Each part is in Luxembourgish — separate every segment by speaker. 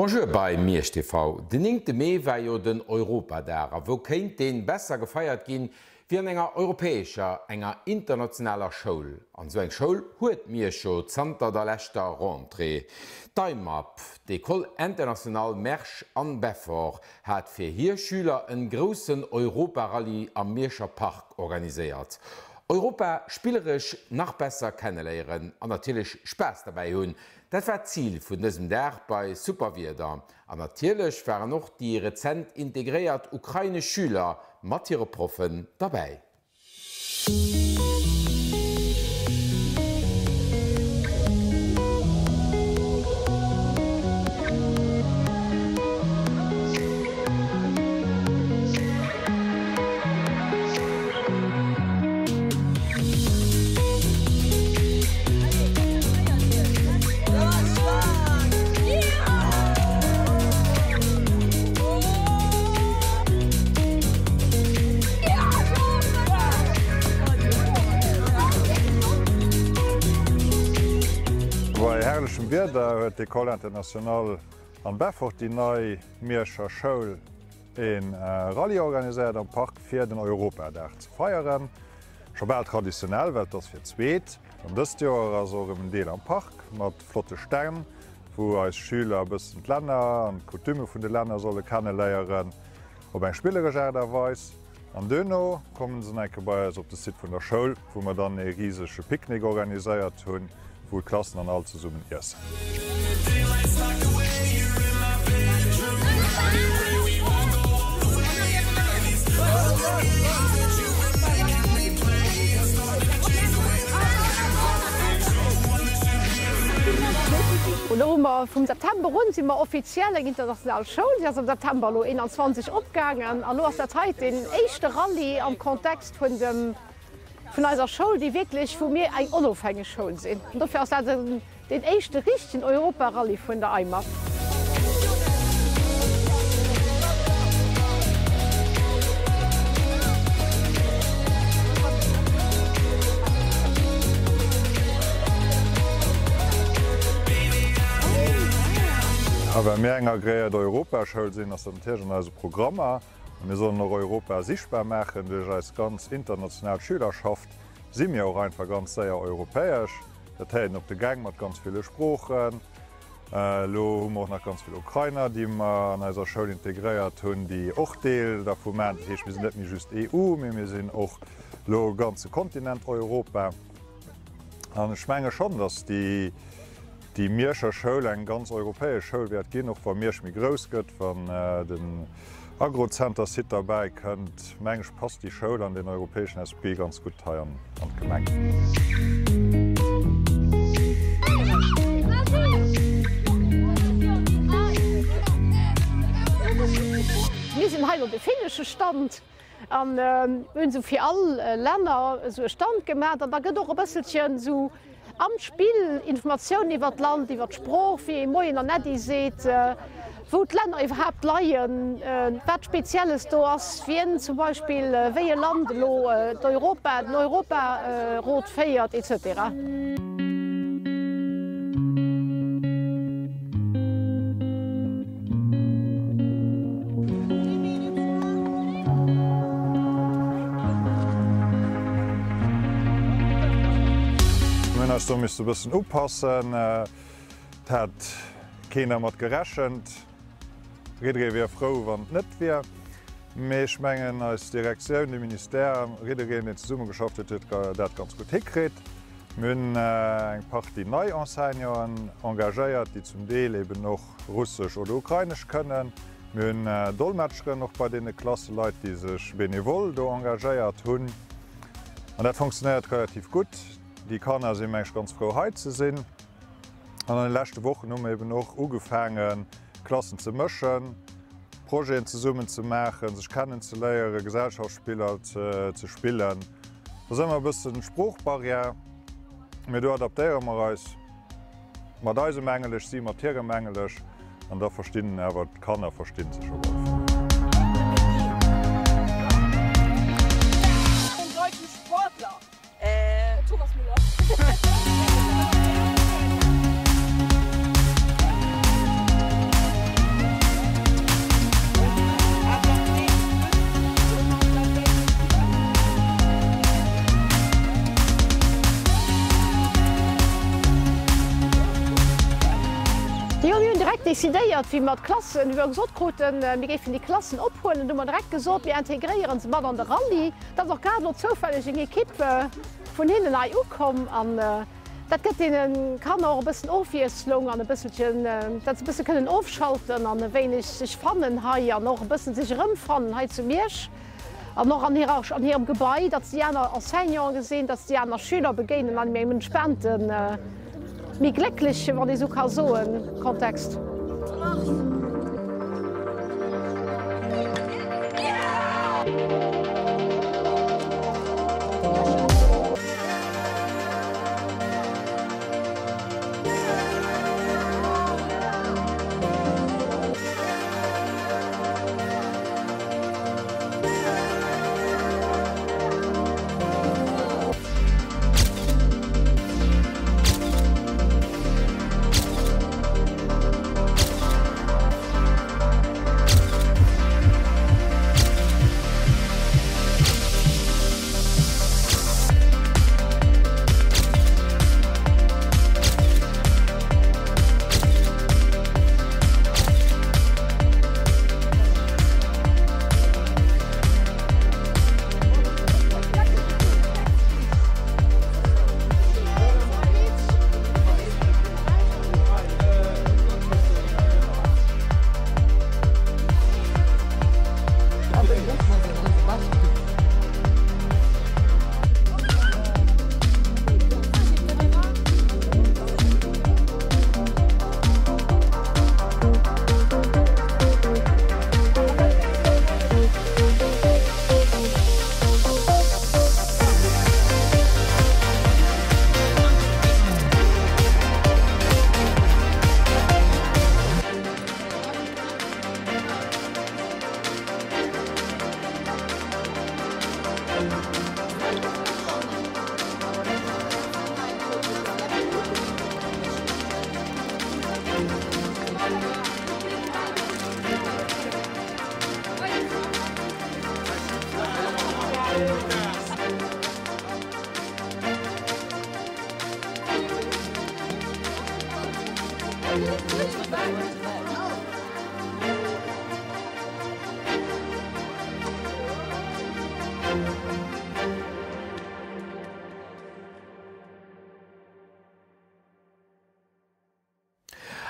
Speaker 1: Bonjour bei Miersch TV. Den 9 Mee war jo den Europadag a wou kéint deen besser gefeiert ginn wéi an enger europäescher, enger internationaler Schoul. An esou eng Schoul huet Miersch jo zanter der leschter Rentrée. D'EIMAB, d'École Internationale Mersch an Beffort, hat fir hir Schüler en groussen Europarallye am Mierscher Park organiséiert. Europa spilleresch nach besser kenneléieren an natierlech Spaass derbäi hunn, dat war d'Zil vun dësem Dag bei super Wieder. An natierlech waren och déi rezent integréiert ukrainesch Schüler mat hire Proffen derbäi.
Speaker 2: Bei herrlechem Wieder huet d'Ecole Internationale am Beffort, déi nei Mierscher Schoul, e Rallye organiséiert am Park fir den Europadag ze feieren. Scho bal traditionell, well et ass fir d'zweet. An dëst Joer ass och erëm en Deel am Park mat flotte Stänn, wou eis Schüler e bëssen d'Länner an d'Coutume vun de Länner solle kenneléieren, op eng spilleresch Aart a Weis. An duerno kommen se nach eng Kéier bei eis op de Site vun der Schoul, wou mer dann ee risege Picknick organiséiert hunn, wou d'Klassen dann all zesummen iessen.
Speaker 3: Elo hu mer vum September un si mer offiziell eng international Schoul. Si ass am September elo 21 opgaangen an elo ass dat hei deen éischte Rallye am Kontext vun dem vun eiser Schoul, déi wierklech, wou mir eng onofhängeg Schoul sinn. An dofir ass dat deen éischte richtegen Europarallye vun der EIMAP.
Speaker 2: A well mir eng agréiert Europaschoul sinn, ass dat natierlech an eise Programmer. A mir sollen och Europa sichtbar maachen. Duerch eis ganz international Schülerschaft si mir och einfach ganz séier europäesch. Dat héiert een op de Gäng mat ganz ville Sproochen. Elo hu mer och nach ganz vill Ukrainer, déi mer an eiser Schoul integréiert hunn, déi och Deel dervu maachen. Dat heescht, mir sinn net méi just EU, mee mir sinn och elo e ganze Kontinent Europa. An ech menge schonn, datt déi déi Mierscher Schoul eng ganz europäesch Schoul wäert ginn, och wa Miersch méi grouss gëtt, wann den Agrozenter-Site derbäi kënnt, meng ech, passt déi Schoul an deen europäeschen Esprit ganz gutt hei an d'Gemeng.
Speaker 3: Mir sinn hei elo de finnesche Stand an hunn esou fir all Länner esou e Stand gemaach an da gëtt och e bësselchen esou Am Spill Informatiounen iwwer d'Land, iwwer d'Sprooch, wéi ee Moien an Äddi seet, wou d'Länner iwwerhaapt leien, wat Spezielles do ass, wien zum Beispill wéi e Land elo d'Europa, den Europarot féiert, etc.
Speaker 2: Mir hunn eis do misste e bëssen upassen. Et hat keen dermat gerechent. Jidderee wier frou, wann et net wier. Mee ech mengen, eis Direktioun, de Ministère, jiddereen, deen zesummegeschafft huet, huet dat ganz gutt hikritt. Mir hunn eng Partie nei Enseignanten engagéiert, déi zum Deel eben och Russesch oder Ukrainesch kënnen. Mir hunn Dolmetscheren och bei deene Klasse, Leit, déi sech benevol do engagéiert hunn. An dat fonctionnéiert relativ gutt. Déi Kanner si meng ech ganz frou hei ze sinn. An an de leschte Wochen hu mer eben och ugefaangen, Klassen ze mëschen, Projeten zesummen ze maachen, sech kennenzeléieren, Gesellschaftsspiller ze spillen. Do ass ëmmer e bëssen Sproochbarrière, mee do adaptéiere mer eis mat eisem Englesch, si mat hirem Englesch an da verstinn awer d'Kanner verstinn sech op alle Fall.
Speaker 3: decidéiert, wéi mer d'Klassen, wéi mer gesot kruten, mir géifen déi Klassen ophuelen, hu mer direkt gesot, mir integréiere se mat an de Rallye. Et ass och grad elo zoufälleg eng Ekipp vun hinnen hei ukomm an dat gëtt deene Kanner och e bëssen Ofwiesslung an e bësselchen, datt se e bësse kënnen ofschalten an e wéineg sech fannen hei an och e bëssen sech erëmfannen hei zu Miersch an och an hirer, an hirem Gebai, datt se déi aner Enseignanten gesinn, datt se déi aner Schüler begéinen an engem entspaanten, méi glécklechen, wann ee sou ka soen, Kontext.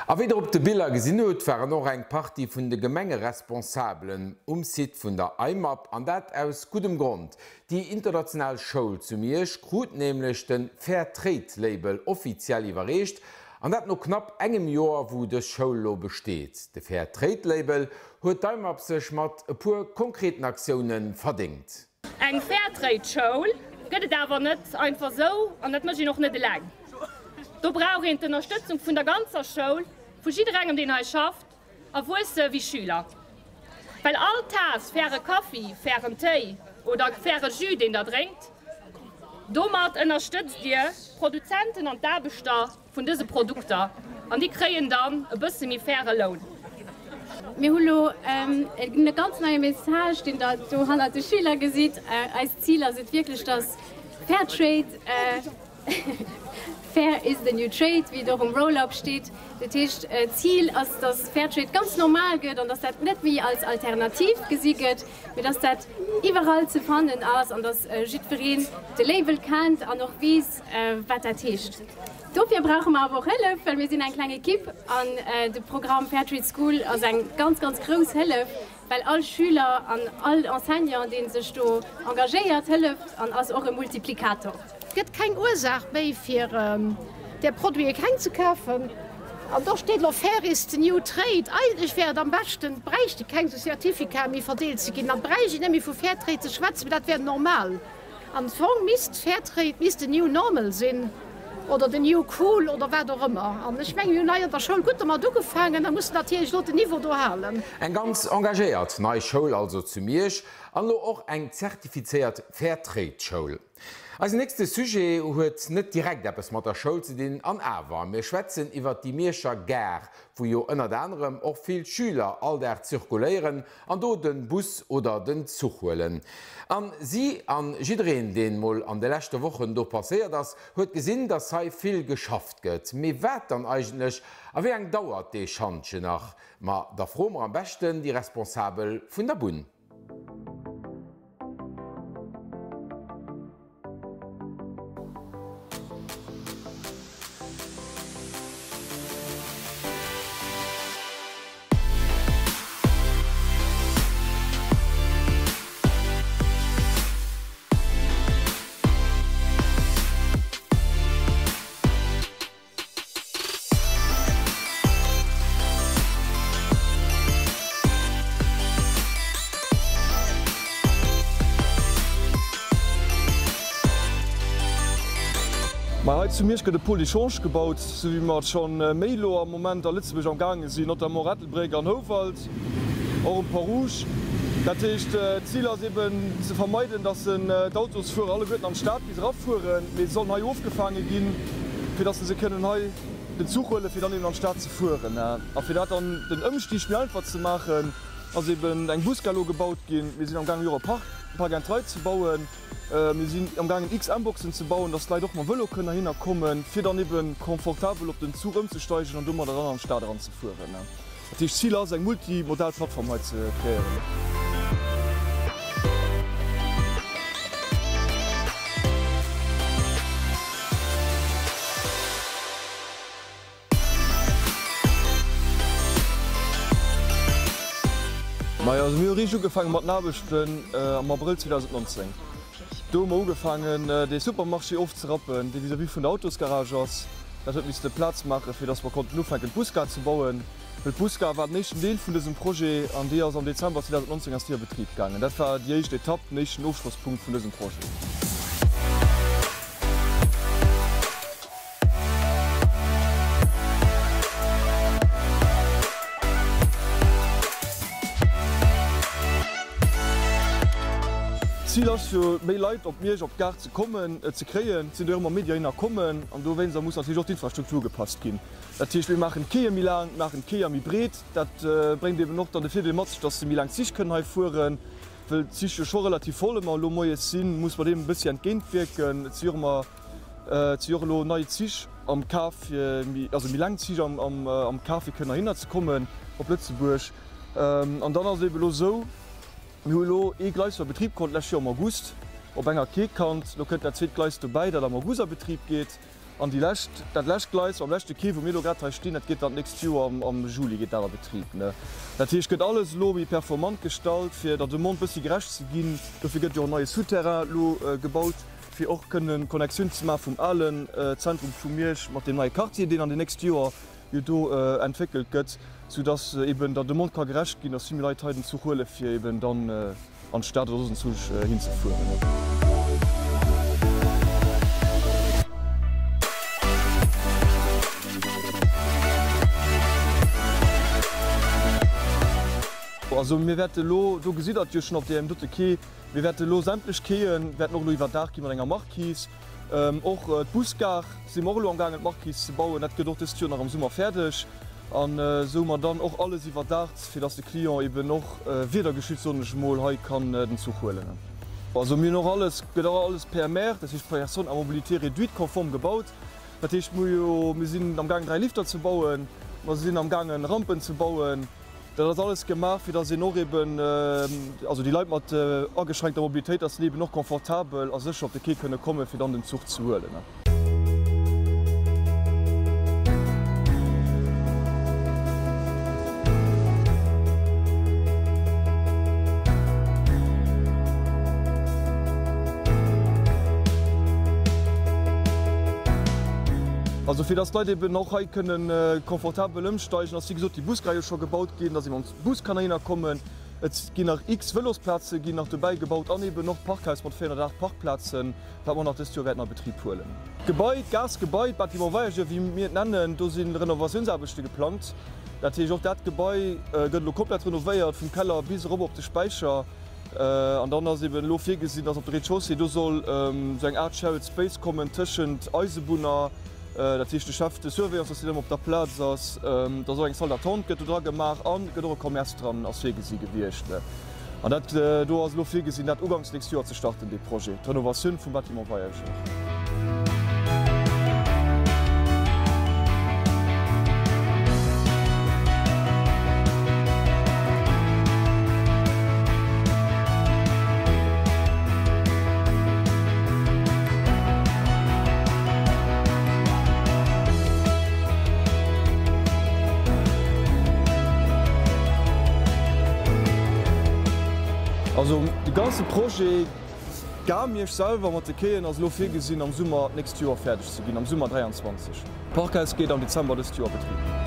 Speaker 1: A wéi der op de Biller gesinn hutt, waren och eng Partie vun de Gemengeresponsabelen um Site vun der AIMAP, an dat aus guddem Grond. Déi international Schoul zu Miersch krut nämlech de Fair Trade Label offiziell iwwerreecht, an dat no knapp engem Joer wou dës Schoul elo besteet. De Fair Trade Label huet d'AIMAP sech mat e puer konkreten Aktioune verdéngt.
Speaker 4: Eng Fairtrade-Schoul gëtt et awer net einfach sou an dat mécht een och net eleng. Do brauch een d'Ënnerstëtzung vun der ganzer Schoul, vu jidderengem deen hei schafft, Erwuesse wéi Schüler. Well all Taass faire Kaffi, fairen Téi oder faire Jus deen der drénkt, domat ënnerstëtzt dir d'Produzenten an d'Aarbechter vun dëse Produkter an déi kréien dann e bësse méi faire Loun.
Speaker 5: Mir hu lo e ganz neie Message, deen der do hannert de Schüler gesitt. Eist Zil ass et wierklech, dass Fair Trade, Fair is the new trade, wéi et och um Roll-up steet. Dat heescht, d'Zil ass, dass Fair Trade ganz normal gëtt an dass dat net méi als Alternativ gesi gëtt, mee dass dat iwwerall ze fannen ass an dass jiddwereen de Label kennt an och weess, wat dat heescht. Dofir brauche mer awer och Hëllef, well mir sinn eng kleng Ekipp an de Programm Fairtrade School ass eng ganz, ganz grouss Hëllef, well all Schüler an all Enseignant, dee sech do engagéiert, hëlleft an ass och e Multiplikator.
Speaker 3: Et gëtt keng Ursaach méi fir där Produite keng ze kafen. An do steet elo Fair is the new trade. Eigentlech wär et am beschten, et bräichte keng esou Certificaten méi verdeelt ze ginn, an et bräicht een net méi vu Fairtrade ze schwätzen, mä dat wär normal. Am Fong misst Fairtrade misst den New Normal sinn oder den New Cool oder wat och ëmmer. An ech mengen, mir hunn hei an der Schoul gutt domat ugefaangen a mussen natierlech elo den Niveau do halen.
Speaker 1: Eng ganz engagéiert nei Schoul also zu Miersch an elo och eng zertifizéiert Fairtrade-Schoul. Eisen nächste Sujet huet net direkt eppes mat der Schoul ze dinn, an awer, mir schwätzen iwwert déi Mierscher Gare, wou jo ënnert anerem och vill Schüler all Dag zirkuléieren an do de Bus oder den Zuch huelen. An si an jiddereen, deen mol an de leschte Wochen do passéiert ass, huet gesinn, dass hei vill geschafft gëtt. Mee wat dann eigentlech a wéi laang dauert dee Schantjen nach? Ma da froe mer am beschten déi Responsabel vun der Bunn.
Speaker 6: Ma hei zu Miersch gëtt e Pôle d'échange gebaut, sou wéi mer et scho méi elo am Moment a Lëtzebuerg am gaange sinn, notamment Ettelbréck an Houwald, och um Pont Rouge. Dat heescht, d'Zil ass eben ze vermeiden, datt d'Autosfuerer alleguerten an d'Stad bis erafueren, mee se sollen hei ofgefaange ginn, fir datt se kënnen hei den Zuch huelen, fir dann eben an d'Stad ze fueren. A fir dat dann den Ëmstig méi einfach ze maachen, ass eben eng Busgare elo gebaut ginn. Mir sinn am gaangen, jo och e Park, Park and Ride ze bauen. Mir sinn am gaangen, XM-Boxen ze bauen, datt d'Leit och mam Vëlo kënnen heihinner kommen, fir dann eben confortabel op den Zuch ëmzesteigen an domadder dann an d'Stad eranzefueren. Dat heescht, d'Zil ass, eng multimodal Plattform hei ze kreéieren. Majo, also mir hu riicht ugefaange mat den Aarbechten am Abrëll 2019. Do hu mer ugefaangen, dee Supermarché ofzerappen, dee vis-à-vis vun der Autosgarage ass. Dat huet misste Plaz maachen, fir datt mer konnten ufänken, d'Busgare ze bauen. Well d'Busgare war den éischten Deel vun dësem Projet an déi ass am Dezember 2019 ass déi a Betrib gaangen. Dat war déi éischt Etapp, den éischten Ofschlosspunkt vun dësem Projet. D'Zil ass jo, méi Leit op Miersch op d'Gare ze kommen, ze kréien. Et sinn der jo ëmmer méi, déi heihinner kommen an dowéinster muss natierlech och d'Infrastruktur ugepasst ginn. Dat heescht, mir maachen d'Quaie méi laang, maachen d'Quaier méi breet. Dat bréngt eben och dann de Virdeel mat sech, dass se méi laang Zich kënnen hei fueren, well d'Zich jo scho relativ voll ëmmer elo moies sinn, muss mer deem e bëssi entgéintwierken. Et si jo och ëmmer Et si och elo nei Zich am Kaf fir méi, also méi laang Zich am Kaf fir kënnen heihinner ze kommen op Lëtzebuerg. An dann ass et ebe elo esou, mir hu elo ee Gleis a Betrib geholl d'lescht Joer am August op enger Quai-Kant. Elo kënnt dat zweet Gleis dobäi, dat am August a Betrib geet. An déi lescht, dat lescht Gleis am leschte Quai, wou mir elo grad hei stinn, dat geet dann d'nächst Joer am Juli geet dat a Betrib. Dat heescht, gëtt alles elo méi performant gestallt, fir der Demande bëssi gerecht ze ginn. Dofir gëtt jo och en neie Souterrain elo gebaut. fir och kënnen Connectioun ze maache vum alen Zentrum vu Miersch mat deem neie Quartier, deen an den nächste Joer jo do entwéckelt gëtt, soudass eben der Demande ka gerecht ginn, dass vill méi Leit hei den Zuch huele fir eben dann an d'Stad oder soss enzwousch hinzefueren. Also mir wäerte elo, do gesitt Der et jo schonn op deem dote Quai, Mir wäerten elo sämtlech Quaien wäerten och elo iwwerdaach gi mat enger Marquise. Och d'Busgare si mer och elo amgaangen d'Marquise ze bauen. Dat gëtt och dëst Joer nach am Summer fäerdeg. An esou hu mer dann och alles iwwerdaacht, fir dass de Client eben och wiedergeschützt, soen ech emol, hei kann den Zuch huelen. Also mir hunn och alles, gëtt och alles PMR, dat heescht Personnes à mobilité réduite konform gebaut. Dat heescht mir hu jo, mir sinn amgaangen 3 Lifter ze bauen, mer sinn amgaangen Rampen ze bauen. Dat ass alles gemaach, fir dass een och eben, also déi Leit mat ageschränkter Mobilitéit, dass se eben och confortabel a sécher op de Quai kënne kommen, fir dann den Zuch ze huelen. Also fir dass d'Leit eben och hei kënnen confortabel ëmsteigen, ass wéi gesot déi Busgare jo scho gebaut ginn, dass ee mam Bus kann heihinner kommen. Et ginn nach x Vëlosplaze ginn nach dobäi gebaut an eben och d'Parkhaus mat 408 Parkplazen, wat mer och nach dëst Joer wäerten a Betrib huelen. D'Gebai, d'Gasgebai, d'Bâtiment voyageurs, wéi mir et nennen, do si Renovatiounsaarbechte geplangt. Dat heescht, och dat Gebai gëtt elo komplett renovéiert, vum Keller bis erop op de Späicher. An dann ass eben elo virgesinn, dass op de Rez-de-chaussée do soll esou eng Aart Shared Space kommen tëschent Eisebunner, dat heescht de Chef de surveillance, dass deen ëmmer op der Plaz ass, dass och eng Salle d'attente gëtt do dra gemaach an et gëtt och e Commerce dran, ass virgesi gewiescht. An dat do ass elo virgesinn, dat uganks nächst Joer ze starten, dee Projet, d'Renovatioun vum Bâtiment Voyageurs. Also de ganze Projet Gare Miersch selwer mat de Quaien ass elo virgesinn am Summer d'nächst Joer fäerdeg ze ginn, am Summer 23. D'Parkhaus geet am Dezember dëst Joer a Betrib.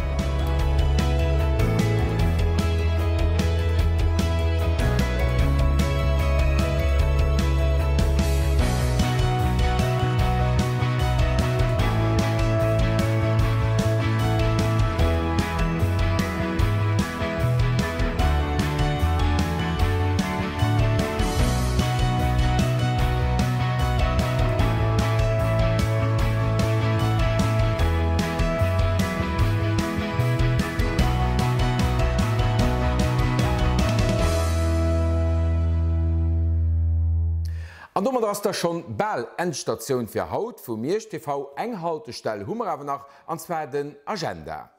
Speaker 1: An domadder ass da schonn bal Endstatioun fir haut vu Miersch TV. Eng Haltestell hu mer awer nach, an zwar den Agenda.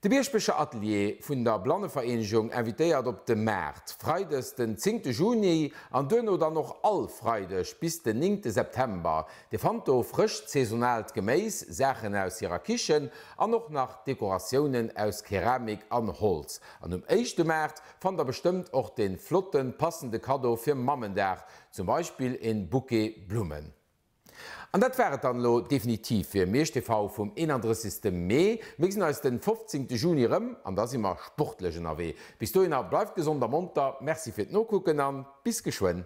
Speaker 1: De Bieschbecher Atelier vun der Blannevereenegung invitéiert op de Maart, Freides den zéngte Juni an duerno dann och all Freideg bis den néngte September. Dir fannt do frëscht saisonaalt Geméis, Saachen aus hirer Kichen an och nach Dekoratiounen aus Keramik an Holz. An um éischte Maart Fannt der bestëmmt och den flotten passende Kaddo fir Mammendag, zum Beispill een Bouquet Blummen. An dat war et dann elo definitiv fir Miersch TV vum 31. Mee. Mir gesinn eis den 15. Juni erëm an da si mer sportlech ënnerwee. Bis dohinner bleift gesond a monter, Merci fir d'Nokucken an bis geschwënn.